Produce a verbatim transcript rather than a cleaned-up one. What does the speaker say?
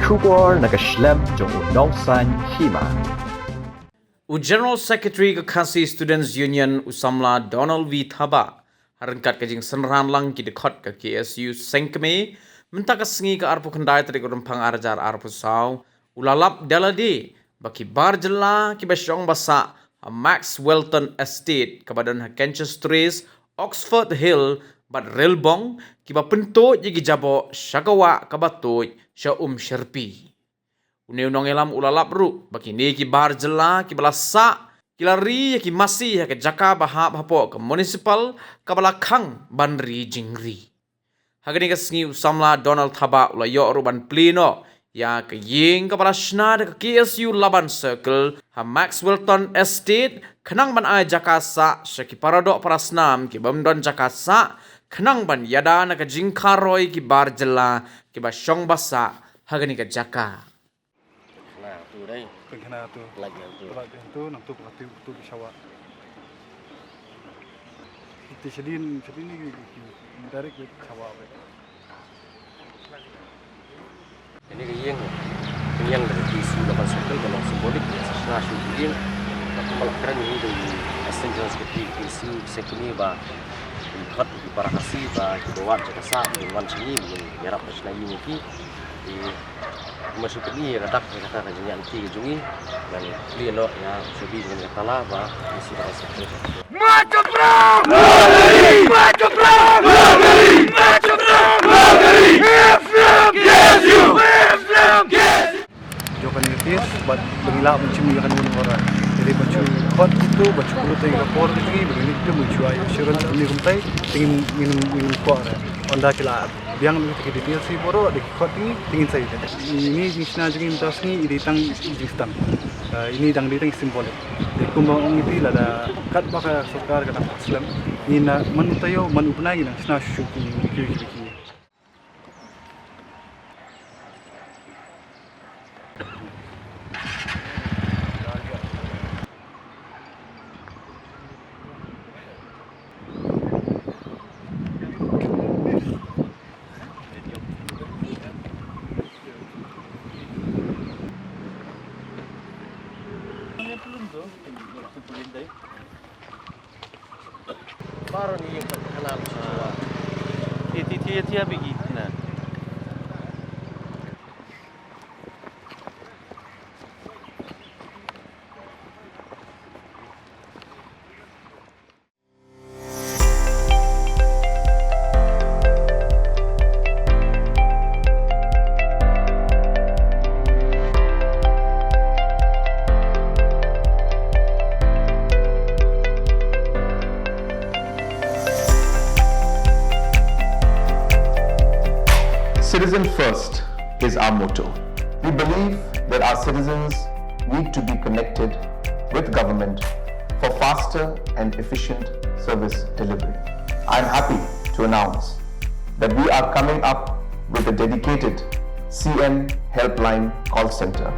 Khubor na ka shlem jong u Nongsaiñ Hima. U General Secretary ka Khasi Students Union, u samla Donald V Thabah, ha ryngkat ka jingsynran lang ki dkhot ka K S U Sengkmie mynta ka sngi ka arphew khyndai tarik u Rymphang ar hajar arphew saw, u la lap da lade ba ki bar jylla kiba shong ba sah ha Maxwellton Estate kaba don ha Kenchestres, Oxford Hill bad Rilbong kiba pyntuid ïa ki jaboh sha ka wah kaba tuid sha Umshyrpi. Une u nongïalam u la lap ruh ba kine ki bar jylla kiba la sah ki la ri ïa ki masi ha ka jaka ba hap hapoh ka municipal kaba la khang ban ri jingri. Ha kane ka sngi u samla Donald Thabah u la ïoh ruh ban plie noh ïa ka ïing kaba la shna da ka K S U Laban Circle ha Maxwellton Estate khnang ban ai jaka sah sha ki paradoh parasnam ki bym don jaka sah khnang ban ïada na ka jingkharoi ki bar jylla kiba shong ba sah ha kane ka jaka. Khana tu dei. Pynkhana tu. Lagi tu. Lagi tu nang tu pynkhana tu tu di sawah. Itu sedin sedin ni direct di sawah. Ini ke ïing, ïing dari K S U Laban Circle, kalau simbolik ya, sesuatu ïing. Aku malah keren ini dari Assistant General Secretary K S U Sengkmie ba, kot di para Khasi ba, ki bawat jaka sah, di wan sini, di yarap sini ini ki. Di Masuk ni radak ni kata ka jingïaid lynti ka jong ngi. Ngan plie noh ïa u shabi jong kata la ba isi ba sah. Maju perang! Maju perang! Maju perang! Islam! Islam! Jong kane ka case bad ba ngi lah ban shim ïa kane ka warrant. Jadi ba shu kot tu ba shu pynlut ïa ka por tu ngi ba ngi tu ba shu ai assurance ba ngi kumtai. Te ngin ngin ngin kwah re. Ynda ki la biang ïa ki details hi baroh da ki kot ngi te ngin sa ïa. Ini jingshna jong ngi mynta sngi i dei tang jingsdang. Ah, ini dang dei tang symbolic. Te kumba ong iti lada katba ka sorkar ka dang slem, ngi na man u taïew man u bnai ngi nang shna shuh shuh ki ki ki ki. Baroh ni ïing ka kanal sha. Ti ti ti ti ha bigi na. Citizen first is our motto. We believe that our citizens need to be connected with government for faster and efficient service delivery. I am happy to announce that we are coming up with a dedicated C M Helpline call center.